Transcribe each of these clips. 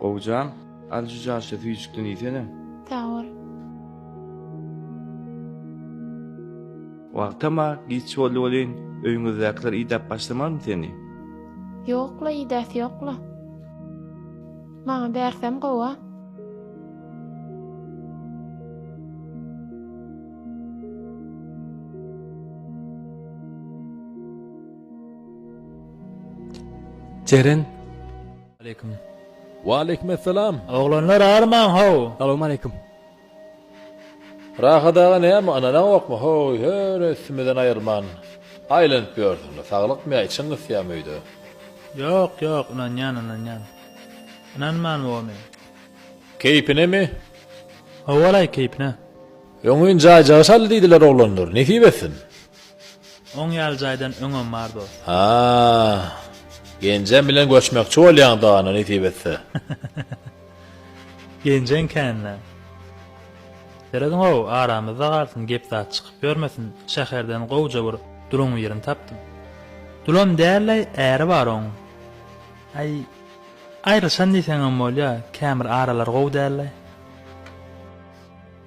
Gowjam, al şu jaşda süýjükden iýsene. Sag bol. Wagtam-a giç boldy welin, öýüňizdäkiler idäp başlamazmy seni? Ýok-la, idäsi ýok-la. Maňa bärsem gowy-a. Jeren. Aleýkum. Waleýkim essalam. Oglanlar armaň how. Salowmaleýkim. Rahat aga näme ynanaňokmy how ýöne üstümizden aýrylman aýlanyp ýörsüňle saglykmy ýa içiň gysýamy öýde. Ýok ýok ynanýan ynanýan. Ynanman bormy. Keýpinemi? Howalaý keýpine. Öňňin jaýjagaş aldy diýdiler oglanlar, nesip etsin. Oň ýaly jaýdan öňem bar dost. Ha, Genjem bilen göçmekçi bolýaň dana nesip etse. Genjeň kände. Serediň-ow, aramyzda galsyn, gep zat çykyp ýörmesin, şäherden gowja bir duluň birini tapdym. Dulam däl-laý, äri bar oň. Aý, aýrylyşan diýseňem bolýa, kämir aralary gowy däl-laý.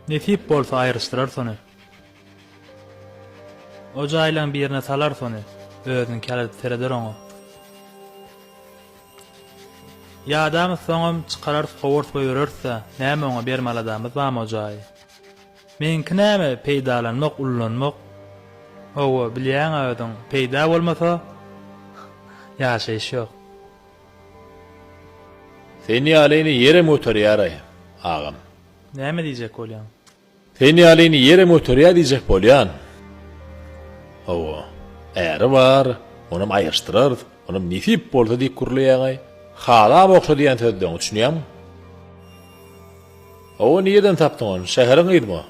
Nesip bolsa aýryşdyrarys ony. O jaýlaň birine salarys ony, özüniňki ýaly edip sereder oňa. Ýadamyz soňam çykararys kowarys goýbereris-dä, näme oňa berme aladamyz barmy o jaýy. Meňki näme, peýdalanmak, ullanmak. Hawa, bilýäň-ä özüň, peýda bolmasa, ýaşaýyş ýok. Sen ýalyny ýerem göterýär-aý, agam. Näme diýjek bolýaň? Sen ýalyny ýerem göterýär diýjek bolýan. Hawa, äri bar, onam aýryşdyrarys, onam nesip bolsa diýip gürleýäň-aý. Halam ogşa diýen sözleňi düşünýäňmi? Hawa, nireden tapdyň ony, şäheriň gyzymy o?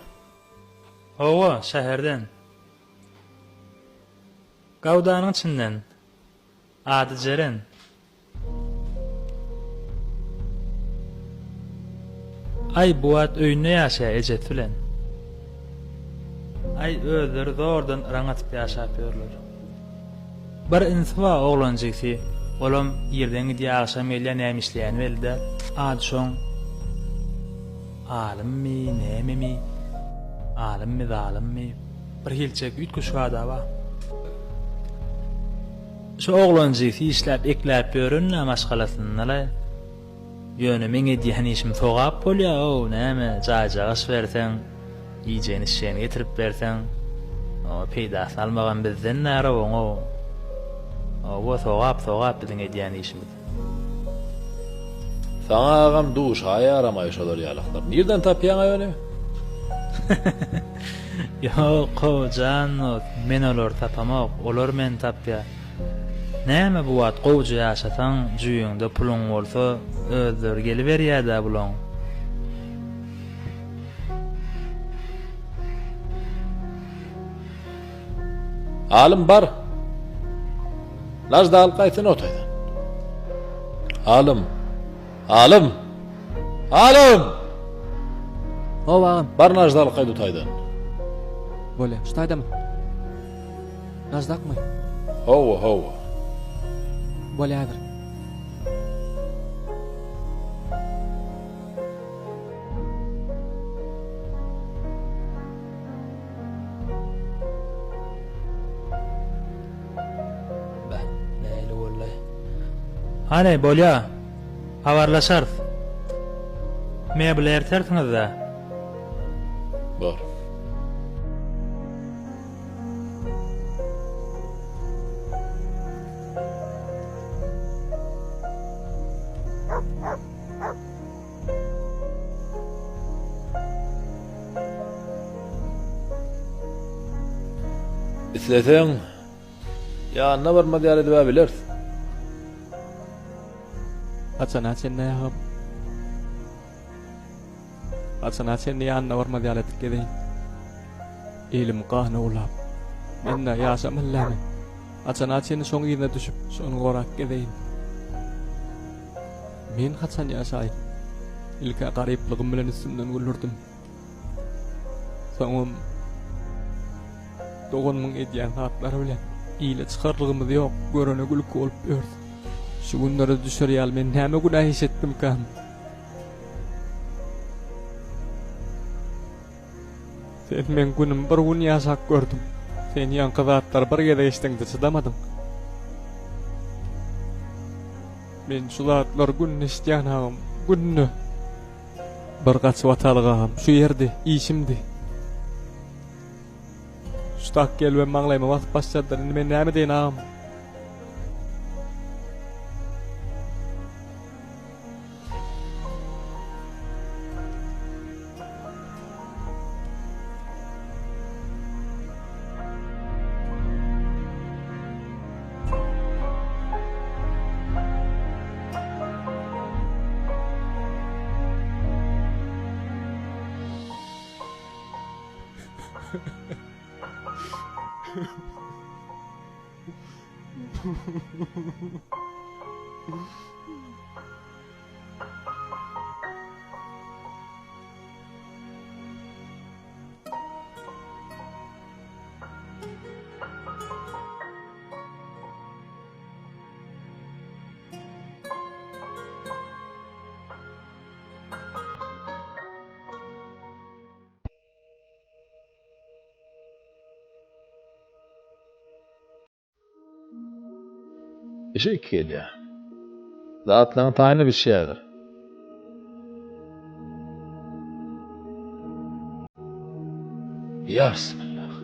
Hawa, şäherden. Gawdanyň içinden. Ady Jeren. Aý bu wagt öýünde ýaşaýar ejesi bilen. Aý özleri zordan yraň atyp ýaşap ýörler. Bir inisi bar oglan jigsi olam irden gidýär agşam gelýär näme işleýäni belli däl. Ady şoň Alymmy nämemi Alymmy zalymmy bir hilçek üýtgeşik ada bar. Şu oglanjyk işläp ekläp ýörenä maşgalasynda-la. Ýöne meň edýän işim sogap bolýa-ow, näme, jaýjagaş berseň, iýjegini-içjegini getirip berseň, oňa peýdasyny almagam bizden däl-ow oňa-ow. Hawa, sogap, sogap biziň edýän işimiz. Saňa agam duşaýaramaý şolar ýalaklar. Nirden tapýaňaý ony? Ýok-ow, jan dost, men olary tapamok, olar meni tapýar. Näme bu wagt gowja ýaşasaň, jübiňde puluň bolsa, özleri geliberýär-dä bulaň. Alym bar. Najda alyp gaýtsana o taýdan. Alym. Alym. Alym! Haw agam. Bar Najda alyp gaýt o taýdan. Bolýa. Şu taýdamy? Naždakmy? Hawa, hawa. Bolýa häzir. Beh, nähili boldy? Hany, bolýa. Habarlaşarys. Mebel ertersiňiz-dä. Bor. Isleseň, ýanyna barmaz ýaly edib-ä bileris. Haçana çenli agam? Haçana çenli ýanyna barmaz ýaly edip gezeýin? Elim gana bulap. Men-de ýaşamaly dälmi? Haçana çenli şoň yzyna düşüp, şony gorap gezeýin? Men haçan ýaşaýyn? Ilk-ä garyplygym bilen üstümden güldürdim. Soňam doganymyň edýän zatlary bilen. Ile çykarlygymyz ýok, görene gülki bolup ýörüs. Şu günlere düşer ýaly men näme günä iş etdimkäm? Sen meň günüm bir gün ýaşap gördüň. Sen ýaňky zatlary bir gezek eşdeňde çydamadyň. Men şu zatlary günde eşidýän agam, günde. Bir gaçyp atalyk agam, şu ýerdi, işimdi. Şu tak gelibem maňlaýyma basyp başladylar, indi men näme edeýin agam? Eşek gelýär. Zatlaryň taýyny bişýärdir. Ýa bismillah.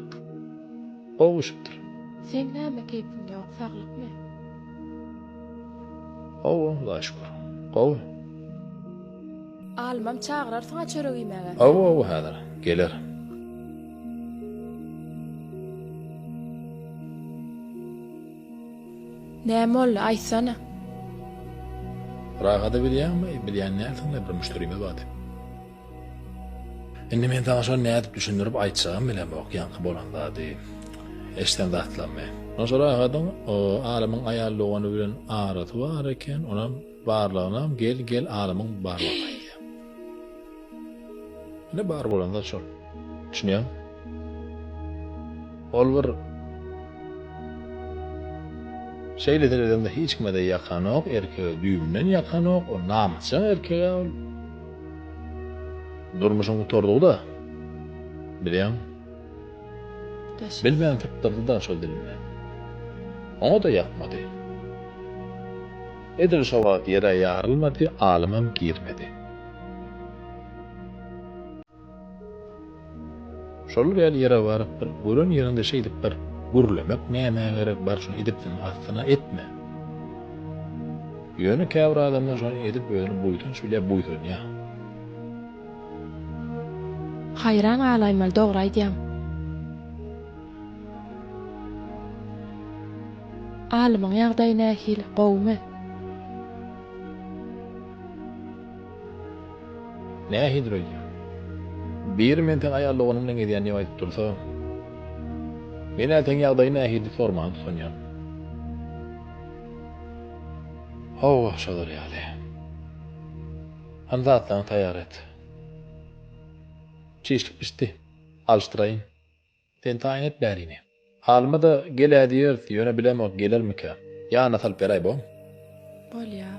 Gowy bişipdir. Seň näme keýpiň ýok, saglykmy? Hawa, Hudaýa şükür. Gowy. Alymam çagyrarsyň-a çörek iýmäge. Hawa, hawa, häzir geler. Näme boldy, aýtsana. Rahady bilýäňmi? Bilýän dälsiň-le, bir müşderimiz bardy. Indi men saňa şony nädip düşündirip aýtjagym bilemok, ýaňky bolan zady, eşiden zatlarymy. Onsoň şo Rahadyň Alymyň aýal dogany bilen arasy bar eken, onam barlygynam gel, gel Alymyň barlygyny aýdýar. Ine bar bolan zat şol. Düşünýäňmi? Ol bir şeýle seredeňde hiç kime-de ýakanok, erkege düýbünden ýakanok, ol namysjaň erkeg-ä ol. Durmuşyň gutardygy-da, bilýäň. Bilmän sypdyrdy-da şol dilini. Oňa-da ýakmady. Edil şo wagt ýer-ä ýarylmady, alymam girmedi. Şol ýaly ýere baryp bir gören ýeriňde şeýdip bir gürlemek nämä gerek bar şony edipsiň aslyna etme. Ýöne käbir adamlar şony edip özüni buýsanç bilýär buýsanýar. Haýran galaýmaly dogry aýdýaň. Alymyň ýagdaýy nähili gowumy? Nähilidir öýdýäň? Biri men seň aýal doganyň bilen gezýän diýip aýdyp dursa, men-ä seň ýagdaýyň nähili diýip sormaga utanýan. Hawa, şolar ýaly. Hany zatlaryňy taýýar et. Çişlik bişdi. Alyşdyraýyn. Sen taýyn et bärini. Alma-da gel-ä diýeris, ýöne bilemok gelermikä. Ýanyna salyp beräý bom. Bolýa.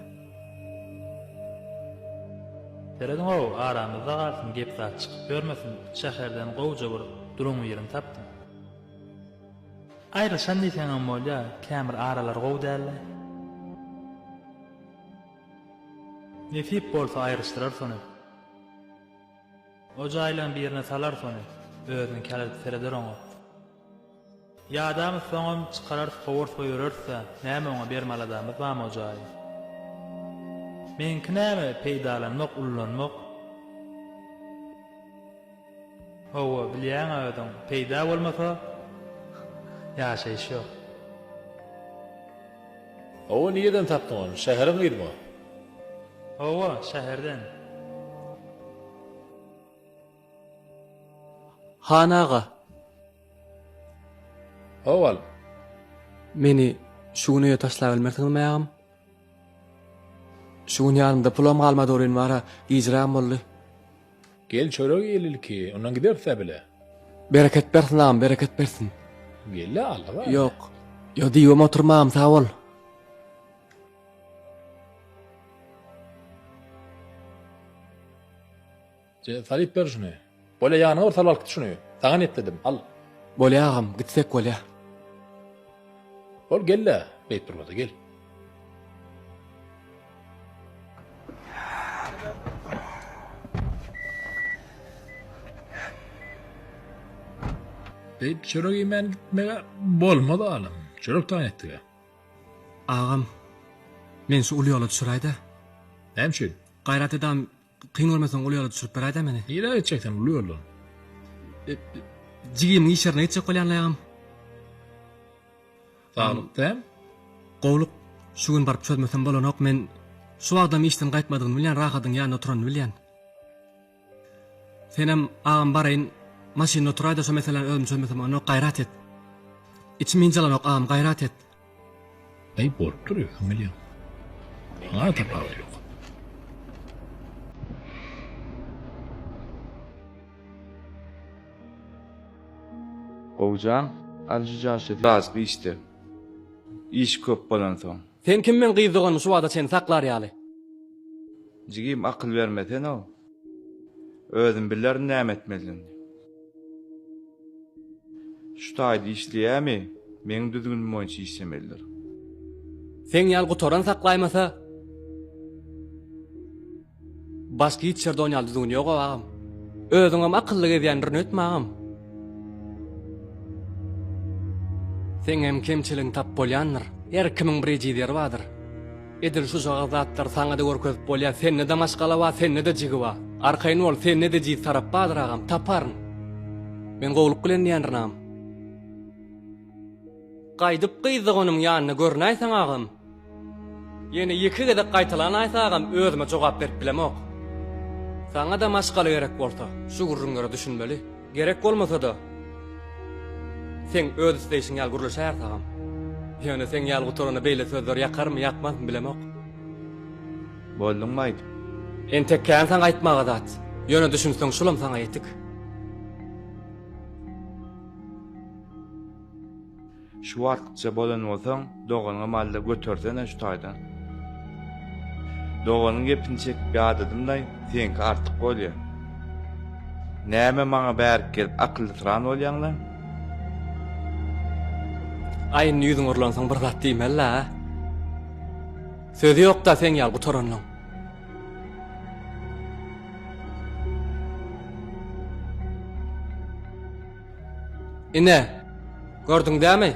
Serediň-ow, aramyzda galsyn, gep-zat çykyp ýörmesin, şäherden gowuja bir duruň birini tapdym. Aýrylyşan diýseňem bolýa, käbir aralar gowy däl-le. Nesip bolsa aýryşdyrarys ony. O jaýlaň birine salarys ony, özüni käledip sereder oňa. Ýadamyz soňam çykararys kowarys goýbereris-dä, näme oňa berme aladamyz barmy o jaýy. Meňki näme, peýdalanmak, ullanmak. Hawa, bilýäň-ä özüň, peýda bolmasa, ýaşaýyş ýok. Hawa, nireden tapdyň ony, şäheriň gyzymy o? Hawa, şäherden. Han aga. Hawa, al. Meni şu gün öýe taşlabilmersiňizmi agam? Şu gün ýanymda pulam galmady welin bara, gijrägem boldy. Gel çörek iýeli ilki, ondan gideris-ä bile. Bereket bersin agam, bereket bersin. Gel-le, Alla bar. Ýok, ýok diýibem oturma agam, sag bol. Salyp ber şuny. Bolýa ýanyňa bir salyp alyp git şuny. Saňa niýetledim, al. Bolýa agam, gitsek bolýa. Bol gel-le, beýt durmasa gel. Beýdip çörek iýmän gitmeg-ä bolmaz alym. Çörek taýyn etdik-ä. Agam, meni şu uly ýola düşüräý-dä. Näme üçin? Gaýrat edam, kyn görmeseň uly ýola düşürip beräý-dä meni. Nirä gitjek sen uly ýoldan? Jigimiň iş ýerine gitjek bolýan-laý agam. Saglyk däl. Gowluk, şu gün baryp çözmesem bolanok, men şu wagtam işden gaýtmadygyny bilýän, Rahadyň ýanynda oturanyny bilýän. Senem agam baraýyn maşynda oturaýda şo meseläni özüm çözmesem bolanok, gaýrat et. Içim ynjalanok agam gaýrat et. Aý bolup dur özüň bilýäň. Maňa tapawudy ýok. Gowjan, al şu jaşy birazk işde. Iş köp bolansoň. Sen kim meň gyz doganymy şu wagta çenli saklar ýaly. Jigim akyl bermesene-ow. Özüm bilerin näme etmelidigini. Şu taýda işleýämi, meň düzgünim boýunça işlemelidir. Seň ýaly gutaran saklaýmasa. Başga hiç ýerde on ýaly düzgün ýogow agam. Özüňem akylly gezýändirin öýtme agam. Seňem kemçiligiňi tapyp bolýandyr. Her kimiň bir ejiz ýeri bardyr. Edil şujagaz zatlary saňada görkezip bolýar, sende-de maşgala bar, sende-de jigi bar. Arkaýyn bol, sende-de ejiz tarap bardyr agam, taparyn. Men gowluk bilen diýändirin agam. Gaýdyp gyz doganymyň ýanynda görünäýseň agam. Ýene ýeke gezek gaýtalanaýsa agam özüme jogap berip bilemok. Saňa-da maşgala gerek bolsa, şu gürrüňlere düşünmeli. Gerek bolmasa-da, seň öz isleýşiň ýaly gürleşäris agam. Ýöne seň ýaly gutarana beýle sözler ýakarmy, ýakmazmy bilemok. Bolduňmy aýdyp? Entek kän saňa aýtmaga zat. Ýöne düşünseň şulam saňa ýetik. Şu wagtça bolan bolsaň, doganyňam alda götersene şu taýdan. Doganyň gepini çekip ýadadym-daý, seňki artyk bolýa. Näme maňa bärik gelip akyllysyran bolýaň-la? Aý indi ýüzüň urlansoň bir zat diýmeli-lä. Sözi ýok-da seň ýaly gutaranlaň. Ine, gördüň dämi?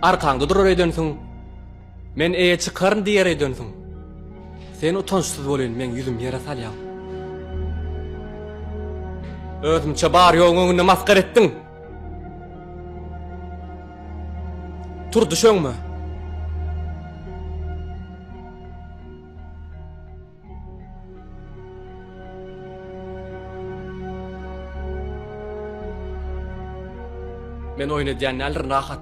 Arkaňda durar öýdensiň. Men eýe çykaryn diýer öýdensiň. Sen utançsyz bolyn, meň ýüzüm ýere salýaň. Özümçe bar-ýoguň öňünde masgara etdiň. Tur düş öňüme. Men oýun edýän däldirin, rahat.